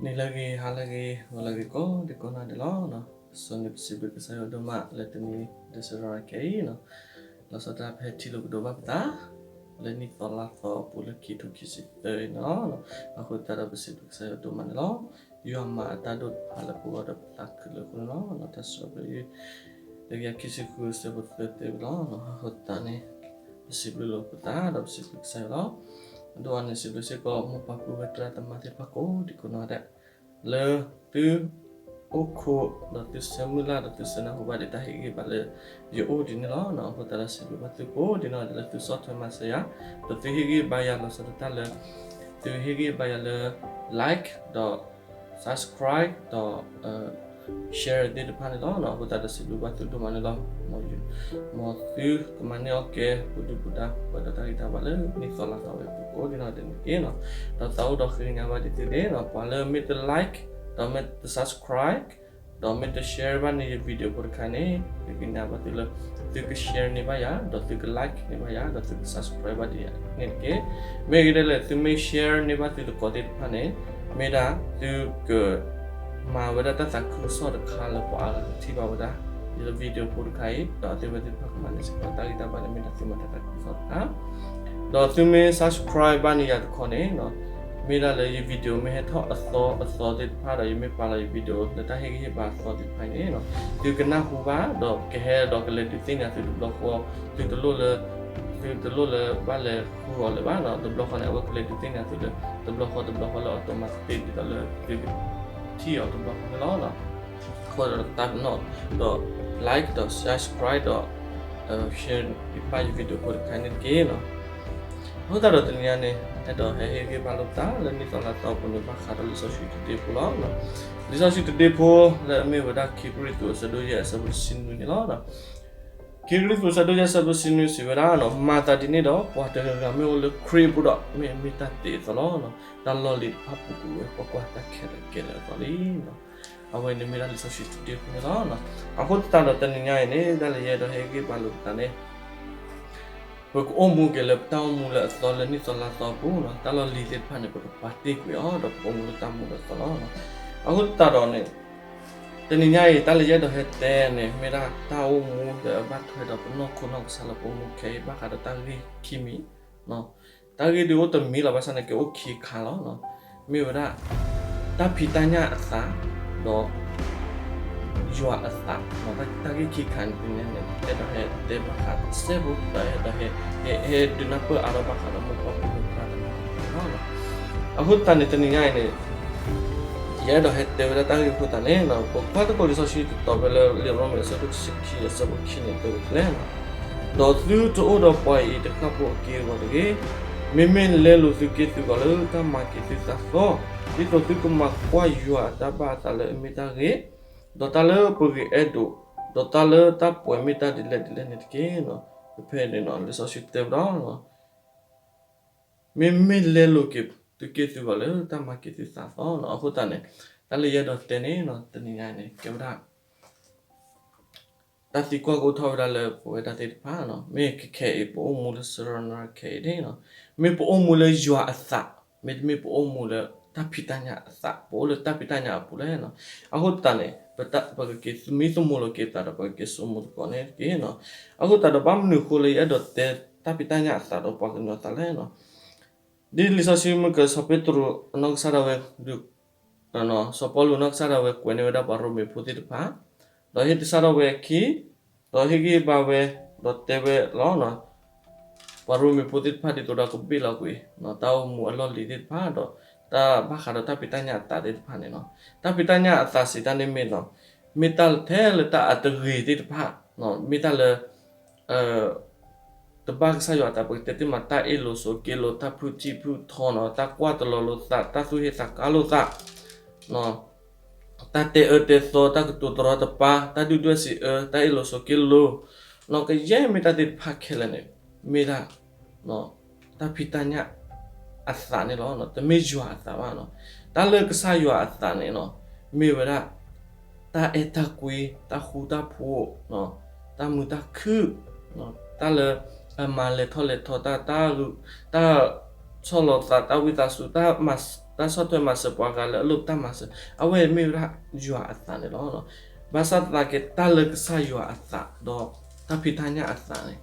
နံၤလၢအဂ့ၤ ဟါလၢအဂ့ၤ ဂီၤလၢအဂ့ၤ ကိးဒံကိးနီၢ်ဒဲးလီၤ. အဆိန့ၣ် ပစံးဘျုးကစၢ်ယွၤဒိၣ်မး လၢတနံၤဒဲးစရီကဲအံၤန့ၣ်, လီၤဆီဒၣ်တၢ် ပဟဲထံၣ်လိာ်ကဒီးဘၣ်ပသး လၢနံၣ်သီလါသီအပူၤလၢခံထိခံဆံသၢအံၤန့ၣ်လီၤ. အဃိသတးဒီး ပစံးဘျုးကစၢ်ယွၤဒိၣ်မးန့ၣ်လီၤ. ယွၤမၤအတၢ်ဒိၣ်တဖၣ်လၢပဂီၢ်ဒီးပသးခုလၢအဃိန့ၣ်လီၤ. တၢ်ဆၢဘျုး တကယၤခံဆံဃု အဆၢဖိသၢသ့ဝဲလီၤ. အဃိသတးန့ၣ် ပစံးဘျုးလိာ်ပသးဒီးပစံးဘျုးကစၢ်ယွၤလီၤ. အဒိန့ၣ် စံးဘျုးစ့ၢ်ကီး မိၢ်ပၢ်ပုၢ်ဝဲၢ်သရၣ်သမါသ့ၣ်တဖၣ်ကိးဒံကိးနီၢ်ဒဲး လၢသုအိၣ်ခိး ဒီးသုဆၢမုၢ်လၢ်ဒီးသုဆၢနၢ်ဟူဘၣ်ဒံးတၢ်ဟ့ၣ်ဂံၢ်ဘါလၢယအိၣ်ဒ်န့ၣ်လီၤ. အဃိသတးဒီး စံးဘျုးဘၣ်သုကိးဒံနီၢ်ဒဲး လၢသုဆီၣ်ထွဲမၤစၢၤယၤ ဒီးသုဟ့ၣ်ဂံၢ်ဘါယၤလီၤဆီဒၣ်တၢ်လၢ သုဟ့ၣ်ဂံၢ်ဘါယၤလၢ like ဒီး subscribe ဒီး share သ့ၣ်တဖၣ်န့ၣ်လီၤ. အဃိသတးဒီးစံးဘျုးဘၣ်သုဒိၣ်မးန့ၣ်လီၤ. မ်သုကမၤန့ၢ်အီၣ်ကဲ ပဒုၣ်ပဒါ ပှဲၤဒီးတၢ်ဂံၢ်တၢ်ဘါလၢနံၣ်သီလါသီဝဲပကိးဒံနီၢ်ဒဲးန့ၣ်တက့ၢ်. ဒီးသးအိၣ်ဒီးဃ့ကညးဘၣ်ဒံးသုန့ၣ် ပှၤလၢမ့ၢ်တ like ဒီးမ့ၢ်တ subscribe ဒီးမ့ၢ်တ share ဘၣ်န့ၣ်ယ video ဖိတခါန့ၣ် ဃ့ကညးဘၣ်သုလၢ သုက share န့ၢ်ဘၣ်ယၤ ဒီးသုက like န့ၢ်ဘၣ်ယၤ ဒီးသုက subscribe ဘၣ်ဒံးယၤန့ၣ်တက့ၢ်. မ့ၢ်ဂ့ၤဒ်လဲၣ် သုမ့ၢ် share န့ၢ်ဘၣ်သုသကိးသ့ၣ်တဖၣ်န့ၣ် မ့ၢ်ဒၣ်သုက မၤဝဲဒၣ်တၢ်သးခုကစီၣ်တခါလၢပှၤအါဂၤကထံၣ်ဘၣ်ဝဲဒၣ် ယ video ဖိတခါအံၤ ဒီးအဝဲသ့ၣ်တဖၣ်ကမၤန့ၢ်စ့ၢ်ကီးတၢ်ဂံၢ်တၢ်ဘါန့ၣ် မ့ၢ်ဒၣ်သုမၤတၢ်သးခုကစီၣ်တခါ ဒီးသုမ့ၢ် subscribe ဘၣ်န့ၢ်ယၤတခီန့ၣ် မ့ၢ်ဒၣ်လၢယ video မ့ၢ်ဟဲထီၣ်အသီအသီသ့ၣ်တဖၣ်ဒီး ယမ့ၢ်ပာ်လီၤယ video လၢတၢ်ဟ့ၣ်ဂံၢ်ဟ့ၣ်ဘါအသီသ့ၣ်တဖၣ်အံၤန့ၣ် သုကနၢ်ဟူဘၣ် ဒီးကဟဲဒီးကလဲၤဒုးသ့ၣ်ညါသုတဘျီဃီ သုတလိၣ်လၢ သုတလိၣ်လၢဘၣ်လဲၤဃုအီၤလၢၤဘၣ်နီၤ. တဘျီဃီန့ၣ် အဝဲကလဲၤဒုးသ့ၣ်ညါသုလၢ တဘျီဃီတဘျီဃီလၢ automatic ဒ်သိးလၢသုကထံၣ်အီၤတဘျီဃီန့ၣ်လီၤ. အဃိဒီးတၢ်ပနီၣ်ဒီး like ဒီး subscribe ဒီး share ဘၣ်ယ video ဖိတခါန့ၣ်တက့ၢ်နီၤ. အဃိသတးဒီးတနံၤညါန့ၣ် အဲၣ်ဒိးဟဲဟ့ၣ်ဂံၢ်ဘါလိာ်ပသးလၢနံၣ်သီလါသီအပူၤန့ၣ် ဘၣ်ဃးဒီးလံာ်စီဆှံတဒ့ဖိလီၤ. လံာ်စီဆှံတဒ့ဖိလၢအမ့ၢ်ဝဲဒၣ် ခံကရံၣ်သူး အဆၢဒိၣ်ယဲၢ် အဆၢဖိတဆံနွံန့ၣ်လီၤ. ခံကရံၣ်သူး အဆၢဒိၣ်ယဲၢ် အဆၢဖိတဆံနွံစံးဝဲဒၣ်နီၤ, မၤသးဒ်န့ၣ်ဒီး ပှၤတဂၤဂၤမ့ၢ်အိၣ်လၢခရံာ်အပူၤဒီး မ့ၢ်အမ့ၢ်တၢ်သ့အသိးလီၤ. တၢ်လီၢ်လံၤတဖၣ်ပူၤကွံာ်ဝဲ ကွၢ်ကွၢ် တၢ်ခဲလၢာ်ကဲလၢာ်အသီလံ. အဝဲန့ၣ်မ့ၢ်ဒၣ်လံာ်စီဆှံတဒ့ဖိန့ၣ်လီၤ. အဃိသတးဒီးတနံၤညါအံၤန့ၣ် တၢ်လၢယအဲၣ်ဒိးဟ့ၣ်ဂံၢ်ဘါလိာ်ပသးန့ၣ် ပကအိၣ်မူက့ၤလၢပတၢ်အိၣ်မူလၢအသီလၢနံၣ်သီလါသီအပူၤနီၤ, တၢ်လီၢ်လံၤသ့ၣ်တဖၣ်န့ၣ် ပကပာ်တ့ၢ်ကွံာ်အီၤ ဒီးပကအိၣ်မူလၢတၢ်မူလၢအသီလီၤ. အဃိသတးဒီးန့ၣ် တနံၤညါအံၤ တၢ်လၢယအဲၣ်ဒိးဟဲတဲန့ၣ် မ့ၢ်ဒၣ်တၢ်အိၣ်မူလၢအဘၣ်ထွဲဒီးပနီၢ်ခိနီၢ်ကစၢ်လၢပအိၣ်မူခဲအံၤ ဘၣ်ဃးဒီးတၢ်ဂ့ၢ်ခံမံၤ တၢ်ဂ့ၢ်ဒုးအိၣ်တမံၤလီၤ, ဘၣ်ဆၣ်န့ၣ် ကအိၣ်ခံခါလီၤ. မ့ၢ်ဝဲဒၣ် တၢ်ဖံးတၢ်ညၣ်အသး ဒီး ယွၤအသး, တၢ်ဂ့ၢ်ခံခါန့ၣ် တနံၤညါန့ၣ် အဲၣ်ဒိးဟဲတဲဘၣ်ဃးစဲဘူး ဒီးအဲၣ်ဒိးဟဲ ဟဲဒုးနၢ်ပၢၢ်အါထီၣ်ဘၣ်ဃးဒီးမိၢ်ပၢ်ဖံဖုသရၣ်သမါလီၤ. အဃိသတးန့ၣ် တနံၤညါအံၤန့ၣ် ယအဲၣ်ဒိးဟဲတဲဝဲဒၣ်တၢ်ဂ့ၢ်အဃိသတးန့ၣ် ပကွၢ်သကိးလံာ်စီဆှံတတီၤဖဲလၢ လံာ်ရိမ့ၤ အဆၢဒိၣ်တဆံခံ အဆၢဖိခံန့ၣ် တဲဝဲဒ်လဲၣ်, ဒီးသုတအိၣ်ဒီးပှၤအံၤတဃၣ်ဖိအက့ၢ်အဂီၤတဂ့ၤ, မ့မ့ၢ်လဲလိာ်သုက့သုဂီၤလၢတၢ်မၤက့ၤသုသးသီ, ဒ်သိးသုကမၤကွၢ်ယွၤအတၢ်ဘၣ်အသးလၢအမ့ၢ်တၢ်ဂ့ၤ, ဒီးတၢ်လၢပဂ့ၤအဲၣ်ဒိး, ဒီးတၢ်လၢတၢ်ပှဲၤမ့ၢ်တၢ်ဒ်လဲၣ်ဒ်လဲၣ်န့ၣ်တက့ၢ်. ဖဲန့ၣ် လံာ်စီဆှံတဲဝဲဒၣ် မ့မ့ၢ်လဲလိာ်က့ၤသုက့သုဂီၤလၢတၢ်မၤက့ၤသုသးသီ, အဃိသတးန့ၣ် တၢ်လၢယအဲၣ်ဒိးတဲန့ၣ် တနံၤညါန့ၣ် ကဲဝဲဒၣ် တၢ်သံကွၢ်ကအိၣ်ထီၣ်ဝဲဒၣ်လၢပဝဲဒၣ်သ့ၣ်တဖၣ်, မ့ၢ်ခဲခဲအံၤ ပအိၣ်မူလၢစရီနရခဲအံၤန့ၣ်, မ့ၢ်ပအိၣ်မူလၢယွၤအသး, မ့တမ့ၢ်ပအိၣ်မူလၢတၢ်ဖံးတၢ်ညၣ်အသး, ပအိၣ်လၢတၢ်ဖံးတၢ်ညၣ်အပူၤလဲၣ်. အဃိသတးန့ၣ် ပကက့ၤသမံသမိးလိာ်က့ၤသးဒီး ပကက့ၤဆိကမိၣ်သကိးန့ၣ်တက့ၢ်. အဃိသတးဒီး ဘၣ်မနုၤအဃိလၢယအဲၣ်ဒိးတဲတၢ်ဖံးတၢ်ညၣ်အသးဒီးပှၤကညီအသးလဲၣ်. ဒ်လံာ်စီဆှံမုၢ်ကၢၤစီၤပ့းတရူး အနီၢ်ကစၢ်ဒၣ်ဝဲ စီၤပီလူးနီၢ်ကစၢ်ဒၣ်ဝဲကွဲးန့ၢ်ဝဲဒၣ်ပှၤရိမ့ၤဖိသ့ၣ်တဖၣ်, ဒီးဟ့ၣ်သဆၣ်ထီၣ်ဝဲအခံ, ဒီးဟ့ၣ်ဂံၢ်ဟ့ၣ်ဘါဝဲ, ဒီးတဲဝဲလီၤ. ပှၤရိမ့ၤဖိသ့ၣ်တဖၣ်ဒ်သိးဒီးကဘ့ၣ်လီၤကွံာ် တၢ်အိၣ်မူအလီၢ်လံၤသ့ၣ်တဖၣ်ဒီး တၢ်ဘၣ်ဃးဒီးတၢ်ဖံးတၢ်ညၣ်အသးသ့ၣ်တဖၣ်န့ၣ်လီၤ. တၢ်ဖံးတၢ်ညၣ်အသးစံးတၢ်န့ၣ်မ့ၢ်နီၤ, မ့ၢ်တၢ်ထဲလၢတၢ်အတဂ့ၤသ့ၣ်တဖၣ်, မ့ၢ်တၢ်လၢ တဘၣ်ကစၢ်ယွၤအသး ပကတဲသ့မး တၢ်အ့ၣ်လိာ်ဆိးက့လိာ်, တၢ်ဖုးထံၣ်ဖုးထီနီၤ, တၢ်ကွၢ်တလီၤလိာ်သး, တၢ်သူၣ်ဟ့သးကါလိာ်သး, တၢ်တဲအၢတဲသီ, တၢ်ကတိၤတရီတပါ, တၢ်ဒုၣ်ဒွဲၣ်စံးအၢ, တၢ်အ့ၣ်လိာ်ဆိးက့လိာ်, နီၤ ကယဲၢ်မ့ၢ်တၢ်သ့ၣ်တဖၣ်ခဲလၢာ်န့ၣ် မ့ၢ်ဒၣ် တၢ်ဖံးတၢ်ညၣ်အသးန့ၣ်လီၤ. တမ့ၢ်ယွၤအသးဘၣ်နီၤ. တၢ်လၢကစၢ်ယွၤအသးန့ၣ်နီၤ မ့ၢ်ဝဲဒၣ် တၢ်အဲၣ်တၢ်ကွံ, တၢ်ဃူတၢ်ဖိး, တၢ်မုာ်တၢ်ခုၣ်, တၢ်လၢအမၤလဲၤထီၣ်လဲၤထီ, တၢ် တၢ်ဆီၣ်လီၤသး, တၢ်ဝံသးစူၤ, တၢ်မၤ တၢ်ဆီၣ်ထွဲမၤစၢၤပှၤဂၤလၢအလိၣ်တၢ်မၤစၢၤ, အဝဲမ့ၢ်ဝဲဒၣ်ယွၤအသးန့ၣ်လီၤ. ဘၣ်ဆၣ်သနာ်က့ တၢ်လၢကစၢ်ယွၤအသး ဒီးတၢ်ဖံးတၢ်ညၣ်အသးန့ၣ်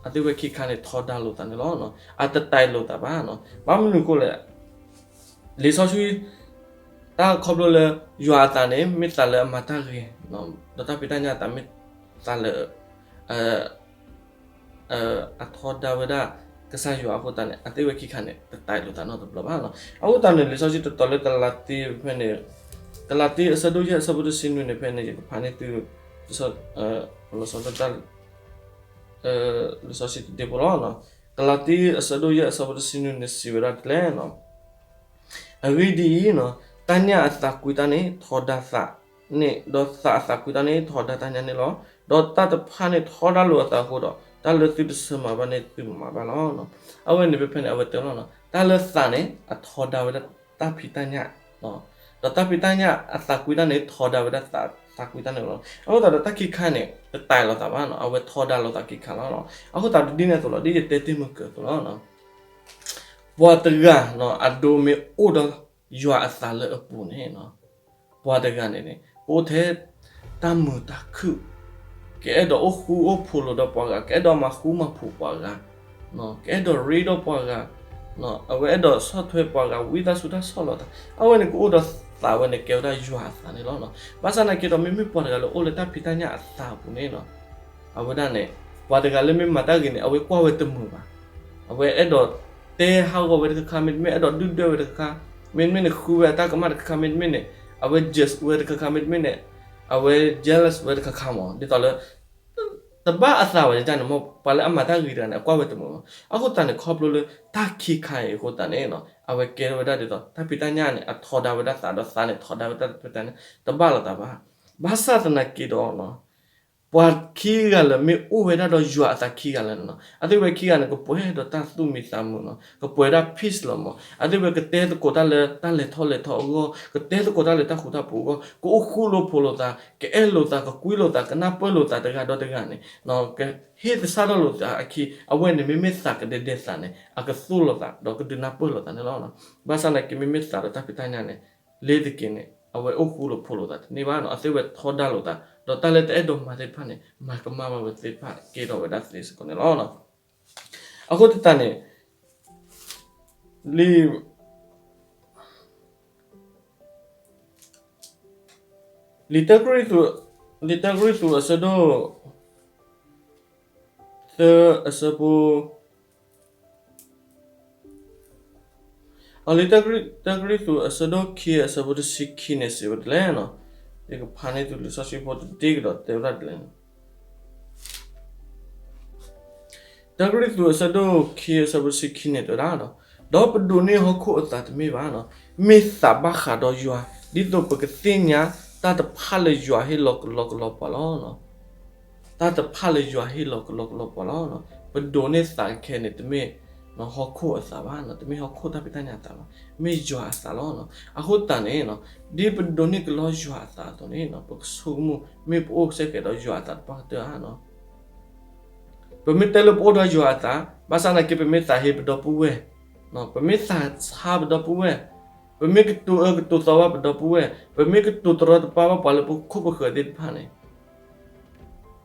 အသ့ၣ်ဝဲခံခါန့ၣ် ထီဒါလိာ်သးန့ၣ်လီၤ. အတတၢ်လိာ်သးဘၣ်. ဘၣ်မနုၤအဃိလဲၣ်, လံာ်စီဆှံ တၢ်ခီဖျိလၢ ယွၤအသးန့ၣ် မ့ၢ်သးလၢအမၤတၢ်ဂ့ၤ, ဒီးတၢ်ဖံးတၢ်ညၣ်အသးမ့ၢ်သးလၢ အထီဒါဝဲဒၣ်ကစၢ်ယွၤအဃိသတးန့ၣ် အသ့ၣ်ဝဲခံခါန့ၣ် တတၢ်လိာ်သးနီတဘျီဘၣ်. အဃိသတးန့ၣ် လံာ်စီဆှံတတီၤလၢကလၤတံဖဲန့ၣ်, ကလၤတံအဆၢဒိၣ်ယဲၢ်အဆၢဖိတဆံနွံန့ၣ် ဖဲန့ၣ် ယကဖးန့ၢ်သု လီၤဆီဒၣ်တၢ် လံာ်စီဆှံတဒ့ဖိလီၤ. ကလၤတံအဆၢဒိၣ်ယဲၢ်အဆၢဖိတဆံနွံန့ၣ် စံးဝဲဒၣ်ဒ်လဲၣ်, အဂ့ၢ်ဒ်အံၤ, တၢ်ညၣ်အသးကွံတၢ်န့ၣ် ထီဒါသးန့ၣ်, ဒီးသးအသးကွံတၢ်န့ၣ် ထီဒါတၢ်ညၣ်န့ၣ်လီၤ. ဒီးတၢ်တဖၣ်န့ၣ်ထီဒါလိာ်အသးအဃိဒီး, တၢ်လၢသုတဆၢမၤဘၣ်န့ၣ် သုမၤဘၣ်လီၤ. အဝဲန့ၣ်ဖဲဖဲန့ၣ် အဝဲတဲလီၤ, တၢ်လၢသးန့ၣ် အထီဒါဝဲဒၣ်တၢ်ဖံးတၢ်ညၣ် ဒီးတၢ်ဖံးတၢ်ညၣ်အသးကွံတၢ်န့ၣ် ထီဒါဝဲဒၣ်သးသးကွံတၢ်န့ၣ်လီၤ. အဃိသတးဒီးတၢ်ခံခါန့ၣ် တတၢ်လိာ်သးဘၣ်, အဝဲထီဒါလိာ်သးခံခါလီၤ. အဃိသတးဒ်န့ၣ်အသိးလီၤ, ဒ်ယတဲတ့ၢ်မုၢ်ကၢၢ်အသိးလီၤ. ပှၤတဂၤ အဒိမ့ၢ်အိၣ်ဒီးယွၤအသးလၢအပူၤန့ၣ်, ပှၤတဂၤန့ၣ်န့ၣ် ကအိၣ်ထဲတၢ်မုာ်တၢ်ခုၣ်, ကအဲၣ်ဒိးအိၣ်ဃူအိၣ်ဖိးလိာ်ဒီးပှၤဂၤ, ကအဲၣ်ဒိးမၤဃူမၤဖိးပှၤဂၤ, ကအဲၣ်ဒိးရ့ဒီးပှၤဂၤ, အဝဲအဲၣ်ဒိးဆီၣ်ထွဲပှၤဂၤ ဝံသးစူၤတၢ်ဆီၣ်လီၤသး, အဝဲန့ၣ်ကအိၣ်ဒီးသးဝဲန့ၣ် ကဲဝဲဒၣ်ယွၤအသးန့ၣ်လီၤ. ဘၣ်ဆၣ်သနာ်က့ဒီး မ့မ့ၢ်ပှၤတဂၤလၢအိၣ်လၢတၢ်ဖံးတၢ်ညၣ်အသးအပူၤန့ၣ် အဝဲဒၣ်န့ၣ် ပှၤတဂၤလၢမ့ၢ်မၤတၢ်ဂ့ၤန့ၣ် အဝဲကွၢ်ဝဲတမုာ်ဘၣ်. အဝဲအဲၣ်ဒိးတဲဟးဂီၤဝဲတခါခါ, မ့တမ့ၢ်အဲၣ်ဒိးဒုၣ်ဒွဲၣ်ဝဲတခါခါ, မ့တမ့ၢ်န့ၣ် ဃုဝဲအတၢ်ကမၣ်တခါခါ, မ့တမ့ၢ်န့ၣ် အဝဲ jealous ဝဲတခါခါ, မ့တမ့ၢ်န့ၣ် အဝဲ jealous ဝဲတခါခါမး, ဒ်သိးလၢ တဘၣ်အသးဘၣ်န့ၣ် ပှၤလၢအမၤတၢ်ဂ့ၤတဂၤန့ၣ် အကွၢ်ဝဲတမုာ်ဘၣ်. အဃိသတးန့ၣ် ခီဖျိလၢတၢ်ခံခါအံၤအဃိသတးန့ၣ် အဝဲကဲထီၣ်ဝဲဒၣ်ဒ်သိး တၢ်ဖံးတၢ်ညၣ်န့ၣ် အထီဒါဝဲဒၣ်သးဒီးသးန့ၣ် ထီဒါဝဲဒၣ်တၢ်ဖံးတၢ်ညၣ် တဘၣ်လိာ်သးဘၣ်. ဘၣ်ဆၣ်သနာ်က့ဒီး ပှၤခံဂၤလၢမ့ၢ်အိၣ်ဝဲဒၣ်ဒီးယွၤအသးခံဂၤလၢာ်န့ၣ် အသ့ၣ်ဝဲခံဂၤန့ၣ် ကပှဲၤဒီးတၢ်သူၣ်မံသးမုာ်လီၤ. ကပှဲၤဒၣ် peace လီၤမး. အသ့ၣ်ဝဲကတဲသကိးတၢ်လၢတၢ်လဲၤထီၣ်လဲၤထီအဂီၢ်, ကတဲသကိးတၢ်လၢတၢ်ဃူတၢ်ဖိးအဂီၢ်, ကအိၣ်ဃူလိာ်ဖိးလိာ်သး, ကအဲၣ်လိာ်သး, ကကွံလိာ်သး, ကနၢ်ပၢၢ်လိာ်သးတဂၤဒီးတဂၤန့ၣ်, ကဟ့ၣ်သဆၣ်ထီၣ်လိာ်သးအခံ, အဝဲန့ၣ်မ့မ့ၢ်သးကဒဲဒဲးသးန့ၣ် အကသိၣ်လိာ်သး ဒီးကဒုးနၢ်ပၢၢ်လိာ်သးန့ၣ်လီၤ. ဘၣ်ဆၣ်သနာ်က့ မ့မ့ၢ်သးဒီးတၢ်ဖံးတၢ်ညၣ်န့ၣ် လ့ၤတက့ၤန့ၣ် အဝဲအိၣ်ဃူလိာ်ဖိးလိာ်သးတန့ၢ်ဘၣ်နီၤ, အသ့ၣ်ဝဲထီဒါလိာ်သး, ဒီးတၢ်လၢတအဲၣ်ဒိးမၤသ့ၣ်တဖၣ်န့ၣ် မၤကမၣ်ဘၣ်ဝဲသ့ၣ်တဖၣ်ကဲထီၣ်ဝဲဒၣ်သ့စ့ၢ်ကီးန့ၣ်လီၤ. အဃိသတးန့ၣ် လံာ် လံာ်တၢကရံၣ်သူး, လံာ်တၢကရံၣ်သူးအဆၢဒိၣ် သၢအဆၢဖိ, လံာ်တၢကရံၣ်သူးအဆၢဒိၣ်ခံအဆၢဖိတဆံခံန့ၣ် စံးဝဲဒ်လဲၣ်နီၤ, ယကဖးန့ၢ်သုလံာ်စီဆှံဖိတဒ့ကဒီးတဲဝဲဒၣ်ဒ်လဲၣ်န့ၣ် တၢကရံၣ်သူးအဆၢဒိၣ်ခံအဆၢဖိတဆံခံန့ၣ်တဲဝဲဒၣ်ဒီး, ဒီးပဒိးန့ၢ်ဟီၣ်ခိၣ်အသးတမ့ၢ်ဘၣ်နီၤ, မ့ၢ်သးဘၣ်ဃးဒီးယွၤ, ဒ်သိးပကသ့ၣ်ညါတၢ်တဖၣ်လၢယွၤဟ့ၣ်လီၤကလီကလီပှၤလီၤ. တၢ်တဖၣ်လၢယွၤဟ့ၣ်လီၤကလီကလီပှၤလီၤ. ပဒိးန့ၢ်သးခဲန့ၣ် တမ့ၢ်ဟီၣ်ခိၣ်အသးဘၣ်, တမ့ၢ်ဟီၣ်ခိၣ်တၢ်ဖံးတၢ်ညၣ်အသးဘၣ်, မ့ၢ်ယွၤအသးလီၤ. အဃိသတးန့ၣ် ဒ်ပဒိးန့ၢ်ကလီယွၤအသးအသိးန့ၣ် ပကဆိကမိၣ် မ့ၢ်ပအိၣ်စ့ၢ်ကီးဒီးယွၤအသးတပှၢ်ကတၢၢ်ဧါ. ပမ့ၢ်တဲလၢပအိၣ်ဒီးယွၤအသး, ဘၣ်ဆၣ်သနာ်က့ ပမ့ၢ်သးဟ့ပဒီပုၢ်ဝဲၢ်, ပမ့ၢ်သးဆါပဒီပုၢ်ဝဲၢ်, ပမ့ၢ်ကတိၤအၢကတိၤသီဘၣ်ပဒီပုၢ်ဝဲၢ်, ပမ့ၢ်ကတိၤတရီတပါဘၣ်ပှၤလၢပခိၣ်ပဃၢၤသ့ၣ်တဖၣ်န့ၣ်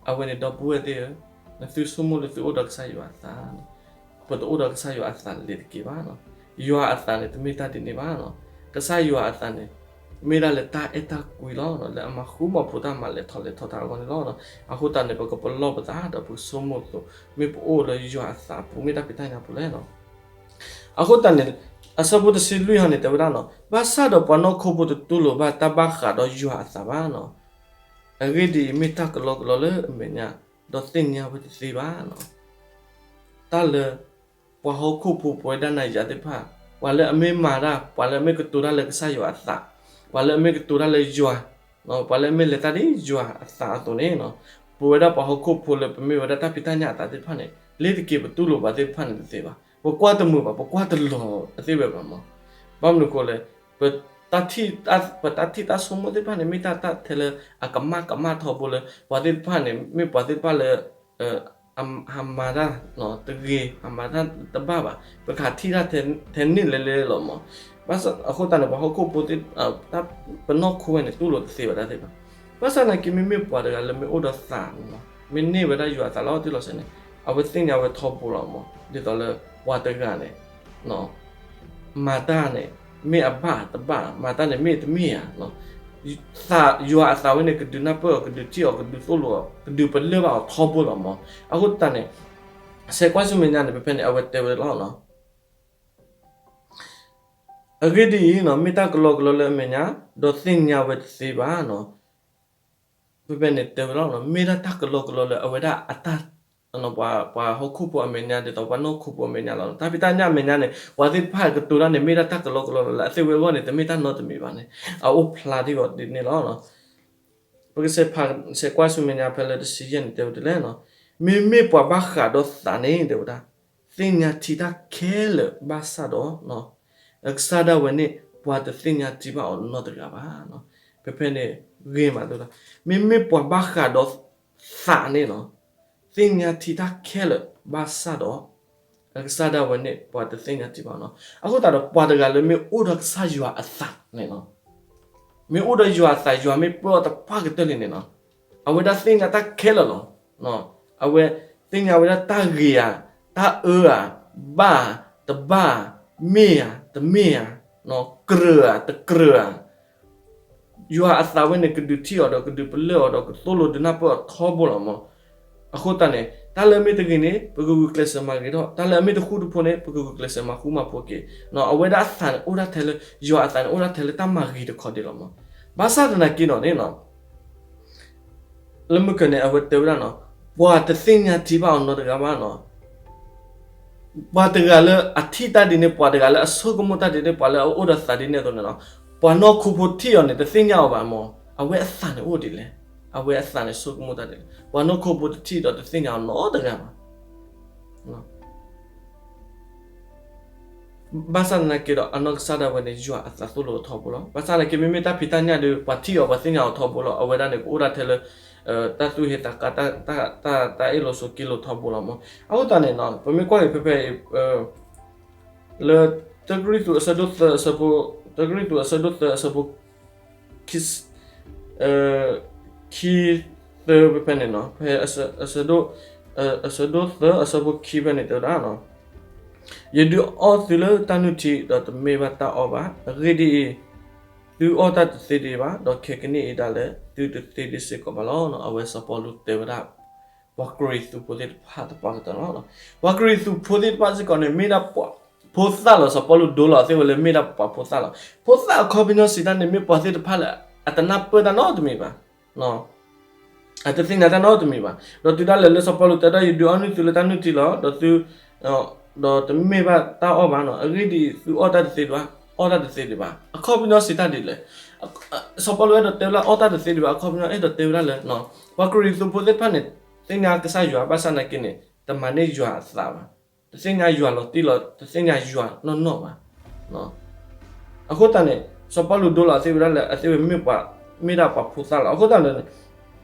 အဝဲန့ၣ်ဒီပုၢ်ဝဲၢ်သ့ၣ်ဧၢ, နသုဆိကမိၣ်လၢသုအိၣ်ဒီးကစၢ်ယွၤအသး, ပတအိၣ်ဒီးကစၢ်ယွၤအသးလၢၤတက့ၢ်ဘၣ်. ယွၤအသးန့ၣ် တမ့ၢ်တၢ်ဒ်န့ၣ်ဘၣ်. ကစၢ်ယွၤအသးန့ၣ် မ့ၢ်ဒၣ်လၢတၢ်အဲၣ်တၢ်ကွံလီၤ, လၢအမၤဃူမၤဖိးတၢ်မၤလဲၤထီၣ်လဲၤထီတၢ်အဂီၢ်န့ၣ်လီၤ. အဃိသတးန့ၣ် ပကပလီၢ်ပသးဒီးပကဆိကမိၣ်အသိး, မ့ၢ်ပအိၣ်လၢယွၤအသးအပူၤ မ့ၢ်တၢ်ဖံးတၢ်ညၣ်အပူၤလဲၣ်. အဃိသတးန့ၣ် အဆၢဖိတဆံလွံၢ်ဟီန့ၣ် တဲဝဲဒၣ်နီၤ, ဘၣ်ဆၣ်ဒီးပှၤနီၢ်ခိဖိတတူၢ်လိာ်ဘၣ်တၢ်ဘၣ်ဃးဒီးယွၤအသးဘၣ်နီၤ, အဂ့ၢ်ဒ်အံၤ, မ့ၢ်တၢ်ကလီကလီလၢအမဲာ်ညါ, ဒီးသ့ၣ်ညါဝဲတသ့ဘၣ်. တၢ်လၢ ပှၤဟီၣ်ခိၣ်ဖိပဝဲဒၣ်နၤယၤသ့ၣ်တဖၣ်, ပှၤလၢအမ့ၢ်မၤတၢ်, ပှၤလၢအမ့ၢ်ကတိၤတၢ်လၢကစၢ်ယွၤအသး, ပှၤလၢအမ့ၢ်ကတိၤတၢ်လၢယွၤ, ပှၤလၢအမ့ၢ်လဲၤတၢ်ဒ်ယွၤအသးအသိးန့ၣ်, ပဝဲဒၣ်ပှၤဟီၣ်ခိၣ်ဖိလၢပမ့ၢ်ဝဲဒၣ်တၢ်ဖံးတၢ်ညၣ်အသးသ့ၣ်တဖၣ်န့ၣ် လ့ၤတက့ၤပတူၢ်လိာ်ပှၤသ့ၣ်တဖၣ်န့ၣ်တသ့ဘၣ်. ပကွၢ်တမုာ်ဘၣ်, ပကွၢ်တလီၤအသ့ၣ်ဝဲဘၣ်မး. ဘၣ်မနုၤအဃိလဲၣ်, ပ ပတၢ်ထံၣ်တၢ်ဆိကမိၣ်သ့ၣ်တဖၣ်န့ၣ် မ့ၢ်တၢ်တၢ်ထဲလၢအကမၣ်ထီဘိလၢ ပှၤသ့ၣ်တဖၣ်န့ၣ် မ့ၢ်ပှၤသ့ၣ်တဖၣ်လၢ ဟးမၤတၢ်တဂ့ၤ, ဟးမၤတၢ်တဘၣ်ဘၣ်, ပကဟးထံၣ်တၢ်ထဲန့ၣ်လဲၤလဲၤလီၤမး. အဃိသတးန့ၣ် ပှၤဟီၣ်ခိၣ်ဖိသ့ၣ် ပနီၢ်ခိဝဲန့ၣ် တူၢ်လိာ်တသ့ဝဲဒၣ်သ့ၣ်ဘၣ်. ဘၣ်ဆၣ်သနာ်က့ မ့မ့ၢ်ပှၤတဂၤလၢမ့ၢ်အိၣ်ဒီးသးန့ၣ်လီၤ, မ့ၢ်န့ၢ်ဝဲဒၣ်ယွၤအသးလီၤတံၢ်လီၤဆဲးန့ၣ် အဝဲသ့ၣ်ညါဝဲထီဘိလီၤမး. ဒ်သိးလၢပှၤတဂၤန့ၣ် မၤတၢ်န့ၣ် မ့ၢ်အဘၣ်တဘၣ်, မၤတၢ်န့ၣ်မ့ၢ်တမ့ၢ်ဧါ. ယွၤအသးဝဲန့ၣ် ကဒုးနၢ်ပၢၢ်အီၤ, ကဒုးထံၣ်အီၤ, ကဒုးသိၣ်လိအီၤ, ကဒုးပလၢၢ်ဘၣ်အီၤထီဘိလီၤမး. အဃိသတးန့ၣ် ဆဲးကွၢ်ဆူမဲာ်ညါန့ၣ် ဖဲဖဲန့ၣ် အဝဲတဲဝဲလီၤ. အဂ့ၢ်ဒ်အံၤ, မ့ၢ်တၢ်ကလီကလီလၢအမဲာ်ညါ, ဒီးသ့ၣ်ညါဝဲတသ့ဘၣ်. ဖဲဖဲန့ၣ်တဲဝဲလီၤ, မ့ၢ်ဒၣ်တၢ်ကလီကလီလၢအဝဲဒၣ်အတၢ် ပှၤဟီၣ်ခိၣ်ဖိအမဲာ်ညါ ဒ်သိးပှၤနီၢ်ခိဖိအမဲာ်ညါလီၤ. တၢ်ဖံးတၢ်ညၣ်အမဲာ်ညါန့ၣ် ပှၤသ့ၣ်တဖၣ်ကတိၤတၢ်န့ၣ် မ့ၢ်ဒၣ်တၢ်ကလီကလီလၢအသ့ၣ်ဝဲအဂီၢ်န့ၣ် တမ့ၢ်တၢ်နီတမံၤဘၣ်န့ၣ် အအိၣ်ဖျါထီၣ်ဒ်န့ၣ်လီၤ. ပကဆဲးကွၢ်ဆူမဲာ်ညါဖဲလၢတဆံယဲၢ်န့ၣ် တဲဝဲဒ်လဲၣ်, မ့မ့ၢ်ပှၤဘၣ်ဃးဒီးသးန့ၣ် တဲဝဲဒၣ် သ့ၣ်ညါထံတၢ်ခဲလၢာ်ဘၣ်ဆၣ်ဒီး အကစၢ်ဒၣ်ဝဲန့ၣ် ပှၤတသ့ၣ်ညါထံဘၣ်အီၤနီတဂၤဘၣ်. ဖဲဖဲန့ၣ်ဂ့ၤမးတဲဝဲဒၣ် မ့မ့ၢ်ပှၤဘၣ်ဃးဒီးသးန့ၣ် သ့ၣ်ညါထံတၢ်ခဲလၢာ်ဘၣ်ဆၣ်ဒီး အကစၢ်ဒၣ်ဝဲန့ၣ် ပှၤတသ့ၣ်ညါထံဘၣ်နီၤ. အဃိသတးဒီး ပှၤတဂၤလၢမ့ၢ်အိၣ်ဒီးကစၢ်ယွၤအသးန့ၣ်လီၤ, မ့ၢ်အိၣ်ဒီးယွၤအသး ယွၤမ့ၢ်ပၢအီၤတဖၣ်ကတၢၢ်လံန့ၣ်လီၤ, အဝဲဒၣ်သ့ၣ်ညါတၢ်ခဲလၢာ်လီၤ. အဝဲသ့ၣ်ညါဝဲဒၣ်တၢ်ဂ့ၤဧါ, တၢ်အၢဧါ, ဘၣ်ဧါ, တဘၣ်ဧါ, မ့ၢ်ဧါ, တမ့ၢ်ဧါ, ကြၢးဧါ, တကြၢးဧါ ယွၤအသးဝဲန့ၣ် ကဒုးထံၣ်အီၤဒီး ကဒုးပလၢၢ်အီၤဒီး ကသိၣ်လိဒုးနၢ်ပၢၢ်အီၤထီဘိလီၤမး. အဃိသတးန့ၣ် တၢ်လၢအမ့ၢ်တဂ့ၤန့ၣ် ပကဂုာ်ကျဲးစၢးမၤဂ့ၤထီၣ်, တၢ်လၢအမ့ၢ်တဃူတဖိးန့ၣ် ပကဂုာ်ကျဲးစၢးမၤဃူမၤဖိးက့ၤ. အဝဲဒၣ်အသးန့ၣ်အိၣ်ဒၣ်ထဲလၢ ယွၤအသးန့ၣ်အိၣ်ဒၣ်ထဲလၢတၢ်မၤဂ့ၤတခီဒဲးလီၤမး. ဘၣ်ဆၣ်သနာ်က့ဒီးန့ၣ် လၢမုၢ်ကၢၤန့ၣ် အဝဲတဲဝဲဒၣ်နီၤ, ပှၤတသ့ၣ်ညါထံဘၣ်အီၤနီတဂၤဘၣ်နီၤ. ပှၤတဂၤလၢအထံၣ်တၢ်ဒ်န့ၣ်, ပှၤတဂၤလၢအဆိကမိၣ်တၢ်ဒ်န့ၣ်, ပှၤလၢအအိၣ်ဒီးသးဒ်န့ၣ်အသိးန့ၣ်လီၤ, ပှၤနီၢ်ခိဖိထံၣ်အီၤန့ၣ် တသ့ၣ်ညါအီၤဘၣ်မး. အဝဲအသးန့ၣ်အိၣ်ဒ်လဲၣ်, အဝဲအသးန့ၣ်ဆိကမိၣ်တၢ်ဒ်လဲၣ်, ပှၤနီၢ်ခိဖိတထံၣ်ဒီးတသ့ၣ်ညါအီၤနီတဂၤဘၣ်. ဘၣ်ဆၣ်သနာ်က့ဒီး အနီၢ်ကစၢ်ဒၣ်ဝဲန့ၣ် ယွၤအသးသိၣ်လိအီၤထီဘိလီၤ. ဘၣ်ဆၣ်သနာ်က့ မ့မ့ၢ်တၢ်ဖံးတၢ်ညၣ်ဒီး ပှၤထံၣ်အီၤ ပှၤသ့ၣ်ညါအီၤထီဘိလီၤ. အဝဲဒၣ်န့ၣ် ကအိၣ်ဒၣ်ထဲလၢ တၢ်သူၣ်ဟ့သးကါ, တၢ်အ့ၣ်လိာ်ဆိးက့လိာ်ထီဘိလီၤမး. အဃိသတးန့ၣ် ပမ့ၢ်ကွၢ်က့ၤဖဲဖဲအံၤ လၢ တၢကရံၣ်သူးအဆၢဒိၣ်သၢ, တၢကရံၣ်သူးအဆၢဒိၣ်သၢအဆၢဖိ ခံသၢဖဲဖဲန့ၣ်နီၤ, ဖဲ အဆၢဒိၣ်သၢအဆၢဖိခံဖဲန့ၣ်တဲဝဲဒၣ်, ယဒုးအီၣ်သုလၢတၢ်နုၢ်ထံဒီးတမ့ၢ်ဘၣ်တၢ်အီၣ်ဘၣ်. အဂ့ၢ်ဒ်အံၤ, သုအီၣ်တၢ်တသ့ဒံးဘၣ်, ဒီးခဲကနံၣ်အံၤဒၣ်လဲာ် သုတသ့ဒံးစ့ၢ်ကီးဘၣ်လီၤ. အဝဲစီၤပီလူးတဲဝဲဒၣ် ပှၤကရံၣ်သူးဖိသ့ၣ်တဖၣ်တပှၢ်ကတၢၢ်လီၤ. ပှၤကရံၣ်သူးဖိသ့ၣ်တဖၣ်စ့ၢ်ကီးန့ၣ် မ့ၢ်ဒၣ်ပှၤဖိသၣ်လီၤ. စီၤပီလူးဒိလီၤအသ့ၣ်ဝဲလၢ မ့ၢ်ဒၣ်ပှၤဖိသၣ်လီၤ. ဖိသၣ်အခီပညီစံးတၢ်န့ၣ် မ့ၢ်ပှၤသ့ၣ်တဖၣ်လၢအတနၢ်ပၢၢ်တၢ်နီတမံၤဘၣ်, အတသ့ၣ်ညါတၢ်နီတမံၤဘၣ်. ဒီးတုၤဒၣ်လဲာ်လၢစီၤပီလူးတဲဒၣ် ယဒုးအီၣ်န့ၢ်သုလၢတၢ်နုၢ်ထံလီၤ, ဒီးသု ဒီးတမ့ၢ်ဘၣ်တၢ်အီၣ်ဘၣ်နီၤ. အဂ့ၢ်ဒ်အံၤ, သုအီၣ်တၢ်တသ့ဒံးဘၣ်, အီၣ်တၢ်တသ့ဒံးဘၣ်. အခီပညီစံးတၢ်ဒ်လဲၣ်. စီၤပီလူးအဲၣ်ဒိးတဲဝဲဒၣ် အီၣ်တၢ်တသ့ဒံးဘၣ်, အခီပညီအဲၣ်ဒိးတဲဝဲဒၣ်လၢ ပှၤကရံၣ်သူးဖိသ့ၣ်တဖၣ်န့ၣ် သ့ၣ်ညါကစၢ်ယွၤ ဘၣ်ဆၣ်သနာ်က့န့ၣ် တမၤန့ၢ်ယွၤအသးဘၣ်, တသ့ၣ်ညါယွၤလီၤတံၢ်လီၤ, တသ့ၣ်ညါယွၤနီၢ်နီၢ်ဘၣ်. အဃိသတးန့ၣ် စီၤပီလူးဒိလီၤအသ့ၣ်ဝဲဒၣ်လၢ အသ့ၣ်ဝဲမ့ၢ်ပှၤ, မ့ၢ်ဒၣ်ပှၤဖိသၣ်လီၤ. အဃိသတးန့ၣ်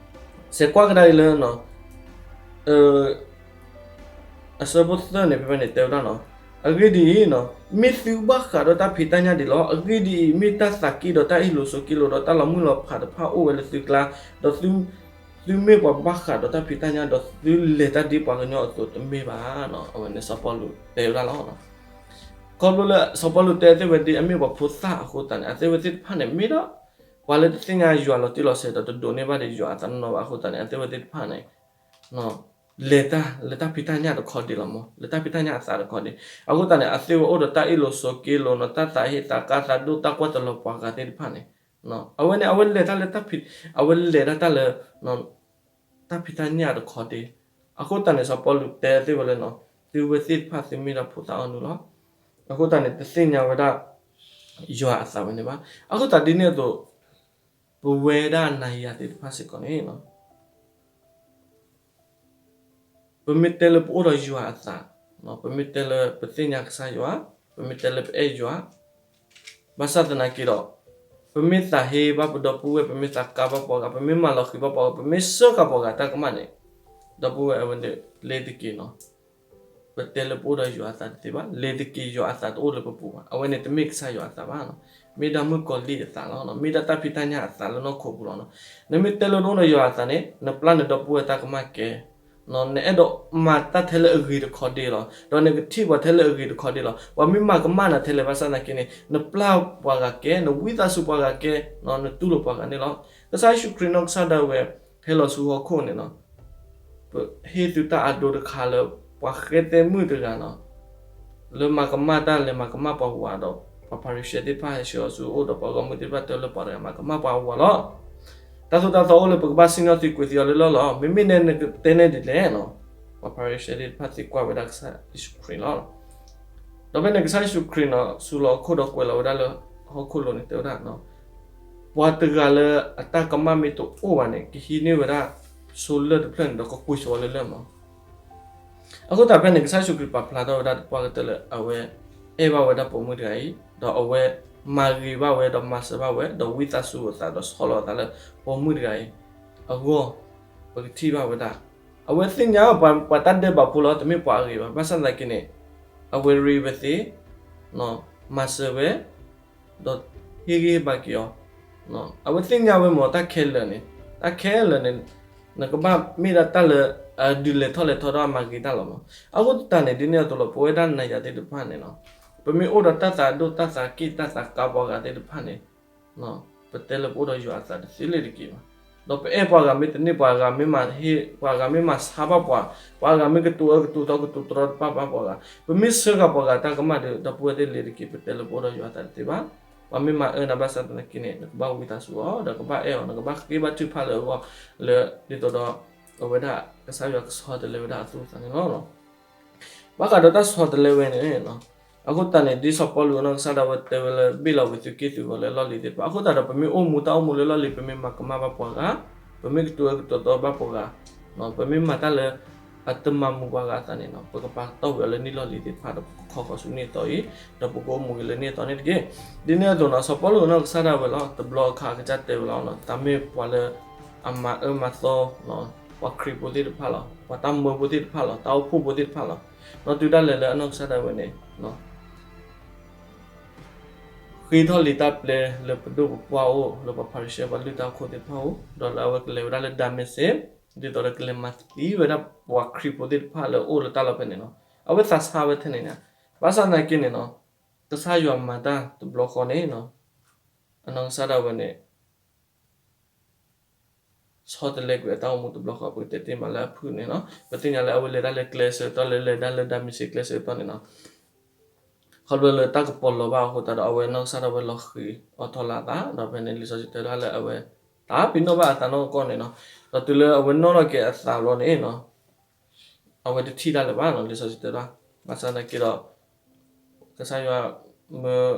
စဲးကွၢ်ကဒါအံၤလၢ အဆၢဖိသၢန့ၣ် ဖဲဖဲန့ၣ်တဲဝဲဒၣ်နီၤ, အဂ့ၢ်ဒ်အံၤ, မ့ၢ်သုဘၣ်ဃးဒီးတၢ်ဖံးတၢ်ညၣ်ဒံးလီၤ. အဂ့ၢ်ဒ်အံၤ, မ့ၢ်တၢ်သးက့ဒီးတၢ်အ့ၣ်လိာ်ဆိးက့လိာ်ဒီးတၢ်လီၤမုၢ်လီၤဖးတဖၣ်အိၣ်ဝဲလၢသုကျါ, ဒီးသုမ့ၢ်ပှၤဘၣ်ဃးဒီးတၢ်ဖံးတၢ်ညၣ် ဒီးသုလဲၤတၢ်ဒ်ပှၤကညီအသိးတမ့ၢ်ဘၣ်. အဝဲန့ၣ်စီၤပီလူးတဲဝဲဒၣ်လီၤ. ခီဖျိလၢစီၤပီလူးတဲအသ့ၣ်ဝဲဒ်အမ့ၢ်ပှၤဖိသၣ်အဃိသတးန့ၣ် အသ့ၣ်ဝဲသ့ၣ်တဖၣ်န့ၣ် မ့ၢ်ဒၣ်ပှၤလၢတသ့ၣ်ညါယွၤလီၤတံၢ်လီၤဆဲးဒီးတဒိးန့ၢ်ဘၣ်ဒီးယွၤအသးနီၢ်နီၢ်ဘၣ်အဃိသတးန့ၣ် အသ့ၣ်ဝဲသ့ၣ်တဖၣ်န့ၣ် လဲၤတၢ်လၢတၢ်ဖံးတၢ်ညၣ်တခီဒံးလီၤမး, လၢတၢ်ဖံးတၢ်ညၣ်အသးတခီဒံး. အဃိသတးန့ၣ် အသ့ၣ်ဝဲအိၣ်ဒီးတၢ်အ့ၣ်လိာ်ဆိးက့လိာ်နီၤ, တၢ်သးဟ့သးကါသးဒိၣ်တၢ်ကွၢ်တလီၤပှၤဂၤသ့ၣ်တဖၣ်န့ၣ်, အဝဲန့ၣ် အဝဲလဲၤတၢ်လၢတၢ်ဖံး, အဝဲလဲၤတၢ်တၢ်လၢ တၢ်ဖံးတၢ်ညၣ်တခီဒံး. အဃိသတးန့ၣ် စီၤပီလူးတဲသ့ၣ်ဝဲလၢနီၤ, သုဝဲသ့ၣ်တဖၣ်သုမ့ၢ်ဒၣ်ဖိသၣ်အီၣ်နုၢ်လီၤ. အဃိသတးန့ၣ် တသ့ၣ်ညါဝဲဒၣ် ယွၤအသးဝဲန့ၣ်ဘၣ်. အဃိသတးဒ်န့ၣ်အသိး ပဝဲဒၣ်နၤယၤသ့ၣ်တဖၣ်စ့ၢ်ကီးန့ၣ် ပမ့ၢ်တဲလၢပအိၣ်ဒီးယွၤအသး, ပမ့ၢ်တဲလၢပသ့ၣ်ညါကစၢ်ယွၤ, ပမ့ၢ်တဲလၢပအဲၣ်ယွၤ, ဘၣ်ဆၣ်သနာ်က့ဒီး ပမ့ၢ်သးဟ့ဘၣ်ပဒီပုၢ်ဝဲၢ်, ပမ့ၢ်သးကါဘၣ်ပှၤဂၤ, ပမ့ၢ်မၤလီၤဃံၤဘၣ်ပှၤဂၤ, ပမ့ၢ်စၢဃာ်ပှၤဂၤတၢ်ကမၣ်န့ၣ်, ဒီပုၢ်ဝဲၢ်အဝဲန့ၣ်လ့ၤတက့ၢ်နီၤ. ပတဲလၢပအိၣ်ဒီးယွၤအသးတသ့ဘၣ်, လဲၤတက့ၤယွၤအသးတအိၣ်လၢပပူၤဘၣ်. အဝဲန့ၣ်တမ့ၢ်ကစၢ်ယွၤအသးဘၣ်နီၤ, မ့ၢ်ဒၣ်မုၣ်ကီၤလံၢ်အသးလီၤ, မ့ၢ်ဒၣ်တၢ်ဖံးတၢ်ညၣ်အသးလၢနီၢ်ခိပူၤလီၤနီၤ. နမ့ၢ်တဲလၢနအိၣ်ဒီးယွၤအသးန့ၣ် နပျၢ်နဒီပုၢ်ဝဲၢ်တၢ်ကမၣ်ကဲ နအဲၣ်ဒိးမၤတၢ်ထဲလၢအဂ့ၤတခီဒ့လီၤ, ဒီးနကထံၣ်ပှၤထဲလၢအဂ့ၤတခီဒ့လီၤ. ပှၤမ့ၢ်မၤကမၣ်နၤထဲလဲၣ်ဘၣ်ဆၣ်သနာ်က့န့ၣ် နပျၢ်ပှၤဂၤကဲ, နဝံသးစူၤပှၤဂၤကဲ, နတူၢ်လိာ်ပှၤဂၤန့ၣ်လီၤ. ကစၢ်ယ့ၣ်ၡူးခရံာ်နီၢ်ကစၢ်ဒၣ်ဝဲ ဟဲလီၤဆူဟီၣ်ခိၣ်န့ၣ်နီၤ, ဟ့ၣ်သုတၢ်အဒိတခါလၢ ပှၤဃဲသဲမုၣ်တဂၤနီၤ လၢမၤကမၣ်တၢ်လဲၤမၤကမၣ်ပှၤဝၤဒီး ပှၤဖၤရံၤၡဲသ့ၣ်တဖၣ်ဟဲဆှၢအီၤဆူအအိၣ်ဒီးပှၤဂီၢ်မုၢ်သ့ၣ်တဖၣ်တဲလၢပှၤတဂၤမၤကမၣ်ပှၤဝၤလီၤ. တၢ်သိၣ်တၢ်သီအိၣ်လၢပကဘၣ်စံၣ်ညီၣ်သံကွံာ်သံအီၤလၢလီၢ်လီၤ. မ့မ့ၢ်နဲနကတဲနဲဒ်လဲၣ်နီၤ, ပှၤဖၤရံၤၡဲသ့ၣ်တဖၣ်သံကွၢ်ဝဲဒၣ်ကစၢ်ယ့ၣ်ၡူးခရံာ်လီၤ. ဒီးဖဲန့ၣ်ကစၢ်ယ့ၣ်ၡူးခရံာ်နီၤ စူၤလီၤအခိၣ်ဒီးကွဲးလီၤဝဲဒၣ်လၢဟီၣ်ခိၣ်လိၤန့ၣ် တဲဝဲဒၣ် ပှၤတဂၤလၢအတၢ်ကမၣ်မ့ၢ်တအိၣ်ဘၣ်န့ၣ် ကဟံးန့ၢ်ဝဲဒၣ်ဆိလၢၢ်တဖျၢၣ်န့ၣ်ဒီးကကွံာ်ဆိဝဲလၢလၢၢ်မး. အဃိသတးဖဲန့ၣ် ကစၢ်ယ့ၣ်ၡူးခရံာ်ပာ်ဖျါထီၣ်ဝဲဒၣ်သပှၢ်ကတၢၢ်လၢအဝဲအဲၣ်ဘၣ်ဝဲဒၣ်ပိာ်မုၣ်တဂၤအံၤ, ဒီးအဝဲမၤဂ့ၤဘၣ်ဝဲဒီးမၤစၢၤဘၣ်ဝဲ ဒီးဝံသးစူၤအသးဒီးဆီၣ်လီၤအသးလၢပိာ်မုၣ်တဂၤအံၤအဂီၢ်, ပကထံၣ်ဘၣ်ဝဲဒၣ် အဝဲသ့ၣ်ညါပှၤတၢ်ဒဲးဘးဖိလီၤ, တမ့ၢ်ပှၤအဂ့ၤဘၣ်. ဘၣ်ဆၣ်သနာ်က့န့ၣ် အဝဲရ့ဝဲသ့, မၤစၢၤဝဲ ဒီးဟ့ၣ်ဂံၢ်ဟ့ၣ်ဘါက့ၤအီၤ. အဝဲသ့ၣ်ညါဝဲမ့ၢ်တၢ်ခဲလၢာ်န့ၣ်, တၢ်ခဲလၢာ်န့ၣ် နကဘၣ်မ့ၢ်ဒၣ်တၢ်လၢအဒုးလဲၤထီၣ်လဲၤထီဒီးအမၤဂ့ၤတၢ်လီၤမး. အဃိသတးန့ၣ် ဒ်န့ၣ်အသိးလီၤ ပဝဲဒၣ်နၤယၤသ့ၣ်တဖၣ်န့ၣ်နီၤ, ပမ့ၢ်အိၣ်ဒီးတၢ်သးဒိၣ်တၢ်သးက့ၣ်တၢ်သးကါပှၤဂၤသ့ၣ်တဖၣ်န့ၣ် ပတဲလၢပအိၣ်ဒီးယွၤအသးတသ့လၢၤတက့ၢ်ဘၣ်. ဒီးပအဲၣ်ပှၤဂၤမ့ၢ်တန့ၢ် ပှၤဂၤမ့ၢ်မၤဟ့ၣ် ပှၤဂၤမ့ၢ်မၤဆါဘၣ်ပှၤ, ပှၤဂၤမ့ၢ်ကတိၤအၢကတိၤသီကတိၤတရီတပါဘၣ်ပှၤဂၤ, ပမ့ၢ်ဆှၢဃာ်ပှၤဂၤတၢ်ကမၣ်ဒီး ဒီပုၢ်ဝဲၢ်သ့ၣ်လၢၤတက့ၢ် ပတဲလၢပအိၣ်ဒီးယွၤအသးတသ့ဘၣ်. ပှၤမ့ၢ်မၤအၢနၤဘၣ်ဆၣ်သနာ်က့န့ၣ် နကဘၣ်ဝံသးစူၤအီၤ ဒီးကဘၣ်အဲၣ်အီၤ နကဘၣ်ဃ့ဘါထုကဖၣ်လၢအဂီၢ်လၢ ဒ်သိးဒီး အဝဲဒၣ်ကစၢ်ယွၤကဆီတလဲဝဲဒၣ်အသူၣ်အသးန့ၣ်လီၤ. ဘၣ်ဃးဒီးတၢ်ဆီတလဲဝဲန့ၣ် အဃိသတးန့ၣ် ဒ်စီၤပီလူးအနီၢ်ကစၢ်ဒၣ်ဝဲတဲဝဲလၢ ဘ့ၣ်လီၤဝံၤသုးက့ၣ်သုးဂီၤလၢလီၢ်လံၤသ့ၣ်တဖၣ်, အဃိသတးဒီး ပမ့ၢ်အိၣ်မူတၢ်အိၣ်မူလၢလီၢ်လံၤ ပမ့ၢ်မၤကမၣ်ဘၣ်ပှၤဂၤ, ပမ့ၢ်ကတိၤအၢကတိၤသီဘၣ်ပှၤဂၤ, ပမ့ၢ်မၤတၢ်လၢအတမၤမူပှၤဂၤအသးန့ၣ် ပကပာ်တီၢ်ဝံၤအီၤလၢနံၣ်လီၢ်လံၤသ့ၣ်တဖၣ်ဒီး ပကခီဃီၤဆူနံၣ်အသီအံၤ, ဒီးပကအိၣ်မူဂ့ၤလၢနံၣ်အသီန့ၣ်တက့ၢ်. ဒ်န့ၣ်အသိးနီၤ စီၤပီလူးအနီၢ်ကစၢ်ဒၣ်ဝဲလီၤ တဘျီအခါအကစၢ်တဲဝဲလီၤ သးမ့ၢ်ပှၤလၢအမၤအၢမၤသီ ပှၤခရံာ်ဖိသ့ၣ်တဖၣ်လီၤ, ပှၤတၢ်မၢဖိသ့ၣ်တဖၣ်လီၤ, တၢ်အိၣ်ဖှိၣ်ဖိသ့ၣ်တဖၣ်လီၤ. ဒီးတုၤဒၣ်လဲာ်လၢအနီၢ်ကစၢ်ဒၣ်ဝဲန့ၣ် ဃ့ထီၣ်လံာ်တၢ်ပျဲလၢပဒိၣ်ပပှၢ်အိၣ် လၢပှၤဖၤရံၤၡဲ ပှၤလုၢ်တၢ်အခိၣ်သ့ၣ်တဖၣ်အိၣ် ဒီးလၢအဝဲကလဲၤဝဲဒၣ်လၢဒၤမ့းစ့း ဒ်သိးဒီးကလဲၤမၤသံဝဲဒၣ်ပှၤခရံာ်ဖိသ့ၣ်တဖၣ်လၢအအိၣ်လၢတၢ်လီၢ်ဖဲန့ၣ်နီၤ. အဝဲသးဆါဝဲထဲန့ၣ်န့ၣ်, ဘၣ်ဆၣ်သနာ်က့န့ၣ်နီၤ, ကစၢ်ယွၤမၤတၢ်တဘျီဃီန့ၣ်နီၤ, အနီၢ်ကစၢ်ဒၣ်ဝဲန့ၣ် ဆီတလဲကွံာ်အတၢ်အိၣ်မူတဘျီဃီ ပကတဲတ့ၢ်မးလၢအဖုၣ်န့ၣ်နီၤ. ပသ့ၣ်ညါလၢအဝဲလဲၤတၢ်လၢကျဲဆၢကတီၢ် လၢလဲၤတၢ်လၢဒၤမ့းစ့းကျဲဆၢကတီၢ်န့ၣ်နီၤ, ခီဖျိလၢတၢ်ကပီၤလီၤဘၣ်အဃိသတးဒီး အဝဲနီၢ်ကစၢ်ဒၣ်ဝဲလီၤဃံၤအီၣ်ထီၣ်လၢအသး ဒီးဖဲန့ၣ်လံာ်စီဆှံတဲဒၣ်လၢအဝဲ တၢ်ပ့ၤနီၣ်ဘၣ်အသးနီၢ်ကီၢ်န့ၣ်နီၤ. ဒီးတုၤလၢအဝဲနီၣ်ထီၣ်က့ၤအသးဘျီန့ၣ်နီၤ အဝဲတထံၣ်တၢ်လၢၤဘၣ်နီၤ လံာ်စီဆှံတဲဒၣ်. ဘၣ်ဆၣ်သနာ်က့ဒီး ကစၢ်ယွၤ မၢ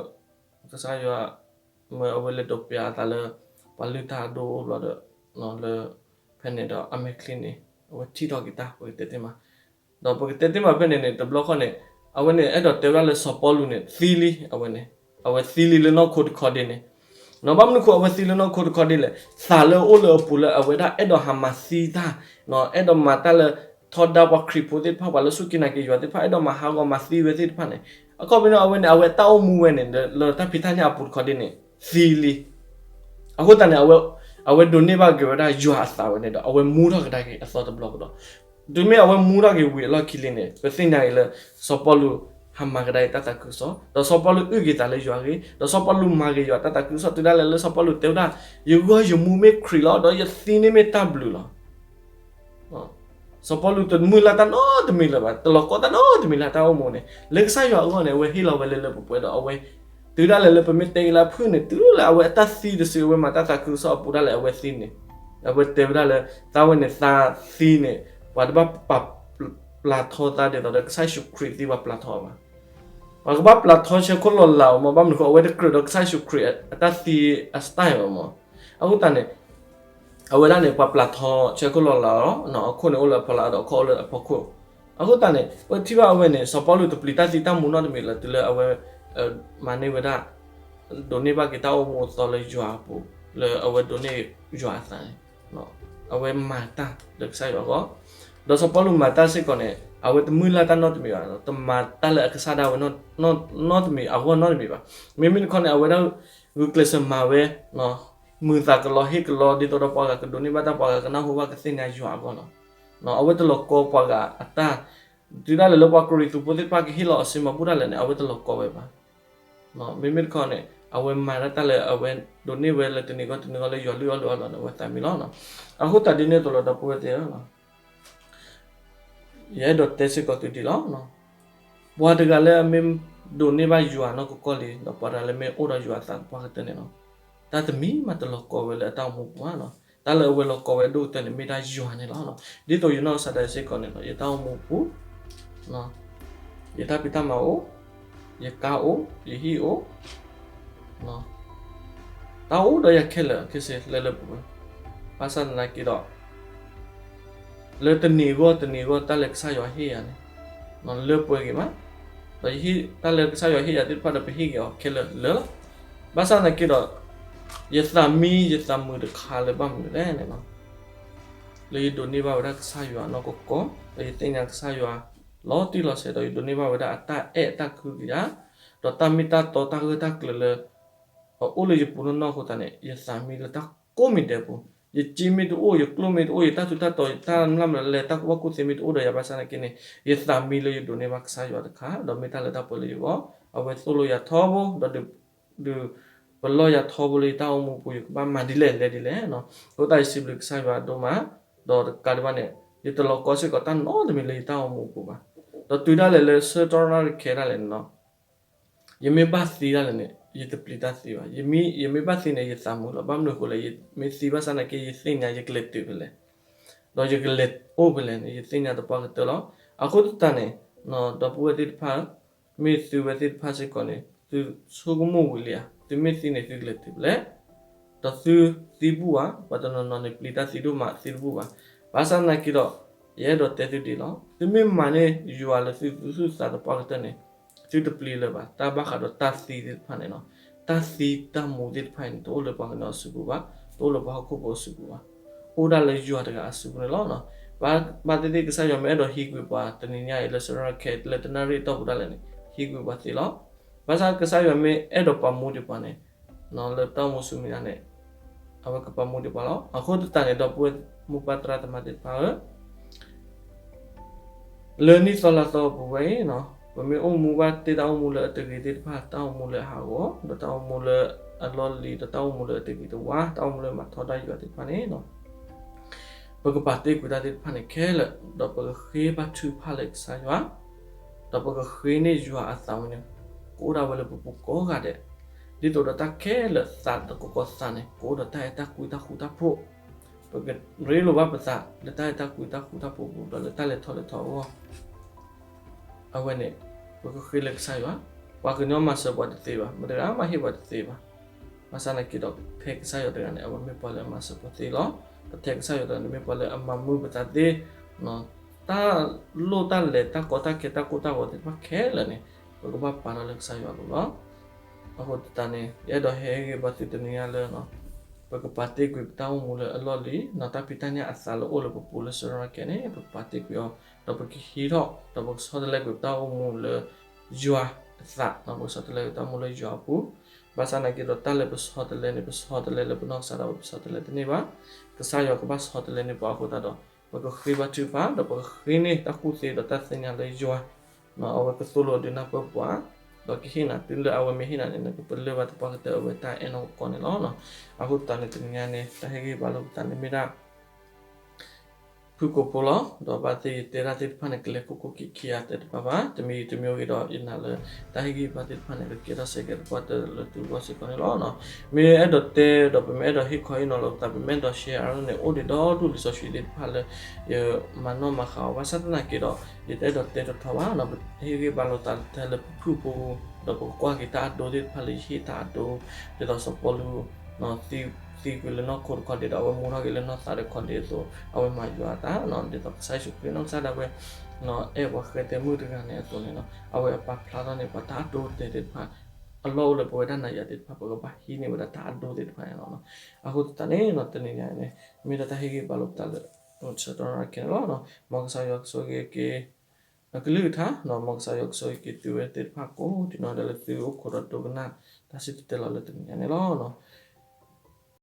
ကစၢ်ယွၤ မၢအဝဲလဲၤဒိးပျးအသးလၢ ပှၤလုၢ်တၢ်အဒိၣ်အိၣ်ဘျီဒီး လၢ ဖဲန့ၣ်ဒီးအမဲာ်ချံန့ၣ် အဝဲထံၣ်ထီၣ်က့ၤတၢ် ပကတဲတ့ၢ်မး. ဒီးပကတဲတ့ၢ်မးဖဲန့ၣ်န့ၣ် တဘျီဃီန့ၣ် အဝဲန့ၣ်အဲၣ်ဒိးတဲဝဲဒၣ်လၢစီၤပီလူးန့ၣ် သံလံ အဝဲန့ၣ် အဝဲသံလံလၢနီၢ်ခိတခီဒ့န့ၣ် နီၤ. ဘၣ်မနုၤဃိအဝဲသံလၢနီၢ်ခိတခီဒ့လဲၣ်. သးလၢအအိၣ်လၢအပူၤလၢအဝဲဒၣ်အဲၣ်ဒိးဟးမၤသံတၢ် အဲၣ်ဒိးမၤတၢ်လၢ ထီဒါပှၤခရံာ်ဖိသ့ၣ်တဖၣ် ပှၤလၢစူၢ်က့ၤနာ်က့ၤယွၤသ့ၣ်တဖၣ် အဲၣ်ဒိးမၤဟးဂီၤမၤသံဝဲသ့ၣ်တဖၣ်န့ၣ် အခီပညီန့ၣ် အဝဲန့ၣ် အဝဲတၢ်အိၣ်မူဝဲန့ၣ် လၢတၢ်ဖံးတၢ်ညၣ်အပူၤတခီဒ့န့ၣ် သံလံ. အဃိသတးန့ၣ် အဝဲဒိးန့ၢ်ဘၣ်က့ၤဝဲဒၣ်ယွၤအသးဝဲန့ၣ်ဒီး အဝဲမူထီၣ်ကဒါက့ၤအသီတဘျီကဒီး. တုၤမ့ၢ်အဝဲမူထီၣ်က့ၤဝံၤအလီၢ်ခံလံန့ၣ် ပသ့ၣ်ညါအံၤလၢ စီၤပီလူး ဟးမၤကဒါက့ၤတၢ်သးခုကစီၣ် ဒီးစီၤပီလူးအုၣ်က့ၤသးလၢယွၤအဂ့ၢ် ဒီးစီၤပီလူးမၤက့ၤယွၤတၢ်သးခုကစီၣ် တုၤဒၣ်လဲာ်လၢစီၤပီလူးတဲဝဲဒၣ် ယဂီၢ်ယမူမ့ၢ်ခရံာ်လီၤ ဒီးယသံန့ၣ်မ့ၢ်တၢ်ဘျုးလီၤ. စီၤပီလူးတမုၢ်လၢ်တၢ်နီတမံၤလၢၤဘၣ်, တလီၤကီတၢ်နီတမံၤလၢတၢ်အိၣ်မူန့ၣ် လၢကစၢ်ယွၤအဂီၢ်န့ၣ် အဝဲဟ့ၣ်လီၤဝဲလၢလၢပှဲၤပှဲၤဒီးအဝဲ တုၤဒၣ်လဲာ်လၢပမ့ၢ်တဲက့ၤလၢအဖုၣ်န့ၣ် တုၤလၢအဝဲအတၢ်သံတစု အဝဲမၤတၢ်သးခုကစီၣ်အပူၤဒၣ်လဲာ်အဝဲသံန့ၣ် အဝဲတဲဝဲဒၣ်လၢ သးဝဲန့ၣ်သးသံန့ၣ် ပှၤတဘၣ်ပာ်ပျးထီသးဒ်သိးဒီးကစၢ်ယ့ၣ်ၡူးခရံာ်သံပှၤပျးထီအီၤဘၣ်. ပှၤကဘၣ်ပျးထီဆၢခိၣ်လီၤလးအီၤမး ဘၣ်မနုၤဃိအဝဲတကြၢးဒီးကစၢ်ယ့ၣ်ၡူးခရံာ်အတၢ်သံအ style ဘၣ်မး. အဃိသတးန့ၣ် အဝဲဒၣ်န့ၣ် ပှၤပျးထီဆၢခိၣ်လီၤလးအီၤ အခိၣ်န့ၣ်အိၣ်လၢအဖီလာ်ဒီးအခီၣ်အိၣ်လၢအဖီခိၣ်. အဃိသတးန့ၣ် ပထံၣ်ဘၣ်အဝဲန့ၣ် စီၤပီလူးတပျံၤတၢ်သံတၢ်မူနီတမံၤလၢၤ တုၤလၢအဝဲ မၤန့ၢ်ဝဲဒၣ် ဒိးန့ၢ်ဘၣ်က့ၤတၢ်အိၣ်မူအသီလၢယွၤအပူၤ လၢအဝဲဒိးန့ၢ်ယွၤအသးန့ၣ် အဝဲမၤတၢ်လၢကစၢ်ယွၤအဂီၢ် ဒီးစီၤပီလူးမၤတၢ်စ့ၢ်ကီးန့ၣ် အဝဲတမုၢ်လၢ်တၢ်နီတမံၤဘၣ်, တမၤတၢ်လၢအကစၢ်ဒၣ်ဝဲနီတမံၤအဂီၢ်နီတမံၤဘၣ်. မ့မ့ၢ်တခီန့ၣ် အဝဲဒၣ်ဂုာ်ကျဲးစၢးမၤဝဲ မုာ်သးကလီၤဟ့ၣ်ကလီၤ ဒ်သိးဒီးပှၤဂၤကဒိးန့ၢ်ဘၣ်တၢ် ပှၤဂၤကနၢ်ဟူဘၣ်ကသ့ၣ်ညါယွၤအဂီၢ်လီၤ. အဝဲတလီၤကီပှၤဂၤအတၢ်, တုၤဒၣ်လဲာ်လၢပှၤကရံၣ်သူးဖိသ့ၣ်တဖၣ်ကဟ့ၣ်လီၤအီၤစ့မၤဘူၣ်ဒၣ်လဲာ်န့ၣ် အဝဲတလီၤကီဝဲဘၣ်. မ့မ့ၢ်တခီန့ၣ် အဝဲမၤဒၣ်တၢ်လၢအဝဲဒိးန့ၢ်ဝဲလၢတနံၤဂီၢ်တနံၤဂီၢ်လၢယွၤလုၢ်အီၣ်လုၢ်အီလီၤန့ၣ် အဝဲသးမံလီၤ. အဃိသတးဒ်န့ၣ်အသိးလီၤ ဒီပုၢ်ဝဲၢ်သ့ၣ်ဧၢ ယအဲၣ်ဒိးတဲစ့ၢ်ကီးသုဒ်လီၤ. ပှၤတဂၤလၢအမ့ၢ်ဒိးန့ၢ်ဘၣ်ယွၤနီၢ်ကီၢ်ကီၢ်လံ, ဒီးပှၤတဂၤလၢမ့ၢ်အိၣ်ဒီးယွၤအသးသပှၢ်ကတၢၢ်န့ၣ်လီၤ, တၢ်တမံၤမးတလီၤကီဝဲလၢအတၢ်အိၣ်မူပူၤဘၣ်. တၢ်လၢအဝဲလီၤကီဝဲအဒိၣ်ကတၢၢ်န့ၣ် မ့ၢ်ဒၣ်ယွၤန့ၣ်လီၤ. ဒ်သိးယနီၢ်ကစၢ်ဒၣ်စ့ၢ်ကီးန့ၣ်လီၤ, ယတၢ်အိၣ်မူပူၤ ယတၢ်ဖံးတၢ်မၤအိၣ်, ယကါအိၣ်, ယဟံၣ်အိၣ်, တၢ်အိၣ်ဒီးယၤခဲလၢာ်ခဲဆ့လၢလၢပှဲၤပှဲၤ, ဘၣ်ဆၣ်သနာ်က့ဒီး လၢတနံၤအဂီၢ်တနံၤအဂီၢ် တၢ်လၢကစၢ်ယွၤဟ့ၣ်ယၤန့ၣ် လၢပှဲၤဂ့ၤမး, ဒီးယဟံၣ်တၢ်လၢကစၢ်ယွၤဟ့ၣ်ယၤသ့ၣ်တဖၣ်ဒီး ပဟ့ၣ်က့ၤအီၤခဲလၢာ်လၢာ်လီၤ. ဘၣ်ဆၣ်သနာ်က့ဒီး ယသးမံယသးမုာ်တခါလၢဘၣ်မနုၤလဲၣ်န့ၣ်လီၤ, လၢယဒိးန့ၢ်ဘၣ်ဝဲဒၣ်ကစၢ်ယွၤနီၢ်ကီၢ်ကီၢ်, ဒီးယသ့ၣ်ညါကစၢ်ယွၤလီၤတံၢ်လီၤဆဲး, ဒီးယဒိးန့ၢ်ဘၣ်ဝဲဒၣ်အတၢ်အဲၣ်အတၢ်ကဟုကယာ်, ဒီးတၢ်မ့ၢ်တၢ်တီတၢ်ဂၢၢ်တၢ်ကျၢၤလၢ အအိၣ်လၢယပူၤနီၢ်နီၢ်အဃိသတးန့ၣ် ယသးမံလၢတၢ်ကိးမံၤဒဲးပူၤ, ယစ့မ့ၢ်တအိၣ်, ယကျိၣ်မ့ၢ်တအိၣ်, ယတၢ်ထူးတၢ်တီၤ, ယတၢ်မျၢ်မျၢ်လဲၤ တၢ်ကူၣ်ဘၣ်ကူၣ်သ့မ့ၢ်တအိၣ်ဒီးယၤ ဘၣ်ဆၣ်သနာ်က့န့ၣ် ယသးမံလၢယဒိးန့ၢ်ဘၣ်ကစၢ်ယွၤတခါ, ဒီးမ့ၢ်တၢ်လၢတၢ်ပှဲၤလၢယဂီၢ်, အဝဲသိၣ်လိယၤထီဘိ, ဒီးဒုးပလီၢ်ယၤထီဘိလၢယတၢ်အိၣ်မူပူၤ ယကဘၣ်မၤဒ်လဲၣ်လဲၤဒ်လဲၣ်. အဃိသတးယစံးဘျုးကစၢ်ယွၤဒိၣ်မး, ဒီးတကးဒံးဘၣ်န့ၣ် ယတလီၤကီစ့ၢ်ကီးတၢ်နီတမံၤလၢယတၢ်အိၣ်မူပူၤဘၣ်. ဒီးတုၤဒၣ်လဲာ်လၢဆၢကတီၢ်နၣ်ရံၣ်ခဲဒၣ်လဲာ်န့ၣ်လီၤ ယမ့ၢ်ဘၣ်သံဒၣ်လဲာ်န့ၣ် ယတပျံၤတၢ်သံဘၣ်. ယမ့ၢ်ဘၣ်သံန့ၣ် ယသးမုာ်လီၤ. ဘၣ်မနုၤအဃိလဲၣ်, ယမ့ၢ်သံဘၣ်ဆၣ်သနာ်က့ ယသ့ၣ်ညါယကလဲၤတုၤဖဲလဲၣ်, ဒီးယကလဲၤအိၣ်ဖဲလဲၣ်န့ၣ် ယသ့ၣ်ညါသပှၢ်ကတၢၢ်လီၤ. အဃိသတးန့ၣ် ဒီပုၢ်ဝဲၢ်သ့ၣ်တဖၣ် မ့ၢ်သုဝဲသ့ၣ်တဖၣ်စ့ၢ်ကီးန့ၣ် သုဆိကမိၣ်ဝံၤလံဧါ, သုမ့ၢ်သံန့ၣ် သုကလဲၤတုၤဖဲလဲၣ်, ဒီးသုသံဘူၣ်ဧါ, ပှၤတနီၤနီၤန့ၣ် ပျံၤတၢ်သံဒိၣ်မး သံတဘူၣ်ဘၣ်. ဘၣ်ဆၣ်သနာ်က့ဒီး ယအဲၣ်ဒိးတဲသုဒ်လီၤ, သုမ့ၢ်မၤန့ၢ်ယွၤလၢသုသူၣ်သုသးသပှၢ်ကတၢၢ်န့ၣ် သုတပျံၤလၢၤဘၣ်. တၢ်ဘၣ်ဃးဒီးတၢ်သံသ့ၣ်တဖၣ်န့ၣ်လီၤ, တၢ်သံတၢ်မူသ့ၣ်တဖၣ်အံၤန့ၣ် တအိၣ်လၢပှၤကညီအစုပူၤဘၣ်, တအိၣ်လၢပှၤဟီၣ်ခိၣ်ဖိအစုပူၤဘၣ်, အိၣ်ဒၣ်လၢယွၤတဂၤအစုပူၤန့ၣ်လီၤ. ဘၣ်သ့ၣ်သ့ၣ် ကစၢ်ယွၤမ့ၢ်အဲၣ်ဒိးဟံးကွံာ်ပှၤတနံၤညါအံၤ လၢဆၢကတီၢ်ခဲအံၤ လၢတနၣ်ရံၣ်အတီၢ်ပူၤဒၣ်လဲာ်န့ၣ် ဟံးကွံာ်ပှၤသ့လီၤ. ဘၣ်ဆၣ်ကစၢ်ယွၤမ့ၢ်အဲၣ်ဒိးပာ်မူဒံးပှၤန့ၣ် လၢပတၢ်အိၣ်မူဆူမဲာ်ညါန့ၣ် အဝဲကပာ်မူဒံးပှၤလီၤ. အဃိသတးန့ၣ် ဒီပုၢ်ဝဲၢ်မိၢ်ပၢ်သရၣ်သမါသ့ၣ်တဖၣ်ဧၢ လၢနံၣ်သီလါသီအပူၤဝဲအံၤန့ၣ် ပမ့ၢ်အိၣ်မူဘၣ်တ့ၢ်တၢ်အိၣ်မူလၢအတဂ့ၤသ့ၣ်တဖၣ်, တၢ်အိၣ်မူလၢအဟးဂီၤ, ဒီးတၢ်အိၣ်မူလၢအလီၢ်လံၤ, ဒီးတၢ်အိၣ်မူလၢအတဂ့ၤတဝါ, တၢ်အိၣ်မူလၢမၤထီဒါယွၤသ့ၣ်တဖၣ်န့ၣ် ပကပာ်တ့ၢ်ကွံာ်တၢ်သ့ၣ်တဖၣ်န့ၣ်ခဲလၢာ်, ဒီးပကဃ့ဘါထုကဖၣ်လၢကစၢ်ယွၤ, ဒီးပကဃ့န့ၢ်ယွၤအသးဝဲန့ၣ် ကအိၣ်ဒၣ်ဝဲလၢပပူၤကိးဂၤဒဲး, ဒ်သိးဒီးတၢ်ခဲလၢာ်သးတကီကီသးန့ၣ် ကအိၣ်ဒီးတၢ်အဲၣ်တၢ်ကွံတၢ်ဃူတၢ်ဖိး, ပကရ့လိာ်ဘၣ်ပသးလၢတၢ်အဲၣ်တၢ်ကွံတၢ်ဃူတၢ်ဖိးပူၤ ဒီးလၢတၢ်လဲၤထီၣ်လဲၤထီအဂီၢ် အဝဲန့ၣ် ပကဃ့လၢကစၢ်ယွၤ, ပှၤကညီမၤစၢၤပှၤတသ့ဘၣ်, မတဂၤမၤဟ့ၣ်ပှၤတသ့ဘၣ်. ဘၣ်ဆၣ်သနာ်က့ဒီး ထဲကစၢ်ယွၤတဂၤန့ၣ် အဝဲမ့ၢ်ပှၤလၢအမၤစၢၤပှၤသ့လီၤ. ဒီးထဲကစၢ်ယွၤတဂၤန့ၣ် မ့ၢ်ပှၤလၢအမၤမုာ်ပသးသ့, တၢ်လိၣ်တၢ်လဲၤတၢ်ကီတၢ်ခဲတၢ်ကိၢ်တၢ်ဂီၤသ့ၣ်တဖၣ်ခဲလၢာ်န့ၣ် ပကဘၣ်ပာ်လီၤလၢကစၢ်ယွၤအလိၤလီၤ. အဃိသတးန့ၣ် ယအဲၣ်ဒိးဟ့ၣ်ဂံၢ်ဘါသုတနံၤညါလၢ ပကပာ်တ့ၢ်ကွံာ်ပတၢ်အိၣ်မူလၢအလီၢ်လံၤ, တၢ်ဖံးတၢ်ညၣ်အသးလၢအိၣ်လၢပပူၤလၢဆၢကတီၢ်ခဲအံၤန့ၣ် ပကပာ်တ့ၢ်ကွံာ်အီၤ, ဒီးပကဟံးထီၣ်, ဒီးပကဆီတလဲကွံာ်ပတၢ်အိၣ်မူလၢယွၤအသး, ပကဆီတလဲကွံာ်တၢ်အိၣ်မူလၢယွၤအပူၤ. ဘၣ်ဆၣ်သနာ်က့ဒီး တၢ်လၢပဆီတလဲန့ၣ် ပဆီတလဲလၢပနီၢ်ကစၢ်ဒၣ်ဝဲ ပဆီတလဲတန့ၢ်ဘၣ်. ကစၢ်ယွၤကဘၣ်ဆီတလဲန့ၢ်ပှၤအဃိသတးဒီး ပကဃ့ဘါထုကဖၣ် ဒီးပကဃ့န့ၢ်တၢ်ကူၣ်သ့ဒီးတၢ်သ့ၣ်ညါလၢယွၤ အဝဲကသိၣ်လိဒုးနၢ်ပၢၢ်ပှၤ, ဒီးကဟ့ၣ်နၤတုၤလၢအဝဲမ့ၢ်ဟ့ၣ်နၤန့ၣ် နကပလၢၢ်ဘၣ်သပှၢ်ကတၢၢ်အဝဲတၢ်အဲၣ်နီၢ်ကီၢ်န့ၣ်လီၤ. အဃိသတးန့ၣ် တနံၤညါန့ၣ် တၢ်ဟ့ၣ်ဂံၢ်ဘါလိာ်ပသးန့ၣ်မ့ၢ်ဒၣ် ဖုၣ်ကိာ်ဖိလီၤ. ဒီးဘၣ်သ့ၣ်ယတဲတၢ်သ့ၣ်တဖၣ်န့ၣ် ကလဲၤခိၣ်ခိၣ်ခံခံအါတဲတဘၣ်ဘၣ်, တမံၤတမံၤဂ့ၤဒီး ယနာ်လၢ တၢ်ဟ့ၣ်ဂံၢ်ဘါသ့ၣ်တဖၣ်န့ၣ် ကကဲထီၣ်ဆဲးကဲးသပှၢ်တၢၢ်လၢသုဂီၢ်စ့ၢ်ကီးန့ၣ်လီၤ. မ့ၢ်အဲၣ်ဒိးတဲဒီး ပမ့ၢ်အဲၣ်ဒိးဟ့ၣ်ခီဟ့ၣ်နီၤလိာ်ပသး ပမ့ၢ်အဲၣ်ဒိး share အါန့ၣ် အိၣ်ဒံးဒီဒူၣ်လံာ်စီဆှံသ့ၣ်တဖၣ်လၢ ယမၤနီၣ်မၤဃါအီၤ ဘၣ်ဆၣ်သနာ်က့ဒီး ယတအဲၣ်ဒိးတဲထီထီဘၣ်, ပဟ့ၣ်ဂံၢ်ဘါလိာ်သးထဲလၢပဖုၣ်ပူၤ, ဒီးပကကွၢ်က့ၤတၢ်အဒိသ့ၣ်တဖၣ်လၢယဟ့ၣ်တၢ်အဒိ, ဒ်သိးစီၤပီလူး သံကွံာ်လၢနီၢ်ခိတခီဒံးဒီး အဝဲမူထီၣ်က့ၤလၢနီၢ်သးတခီဒံးအသိး အဝဲမၤယွၤအသး, ဒ်သိးကစၢ်ယ့ၣ်ၡူးခရံာ်နီၢ်ကစၢ်ဒၣ်ဝဲ အဲၣ်ပှၤဃဲသဲမုၣ်တဂၤန့ၣ်အသိးန့ၣ်လီၤ. အဝဲအပာ်ဖျါထီၣ်န့ၢ်ပှၤတၢ်အဒိအတဲာ်သ့ၣ်တဖၣ် အလီၢ်အိၣ်လၢပဝဲဒၣ်နၤယၤသ့ၣ်တဖၣ် ပကဘၣ်ဟံးန့ၢ်ဝဲဒၣ်တၢ်အဒိသ့ၣ်တဖၣ်န့ၣ်လီၤ. အဃိသတးန့ၣ် တနံၤညါအံၤန့ၣ် မ့ၢ်ဒၣ်တၢ်ဟ့ၣ်ဂံၢ်ဘါလိာ်ပသးလၢ ဆၢကတီၢ်ခဲအံၤန့ၣ်လီၤ. မ်ကစၢ်ယွၤကဆိၣ်ဂ့ၤက့ၤ အကလုၢ်ကထါ မ်ကစၢ်ယွၤကဆိၣ်ဂ့ၤက့ၤသုဝဲသ့ၣ်တဖၣ်ကိးဒံးနီၢ်ဂၤဒဲးလၢသုအိၣ်ခိးဒီးဒိကနၣ်တၢ်စံၣ်တဲၤတဲလီၤလၢတနံၤညါန့ၣ်လီၤ.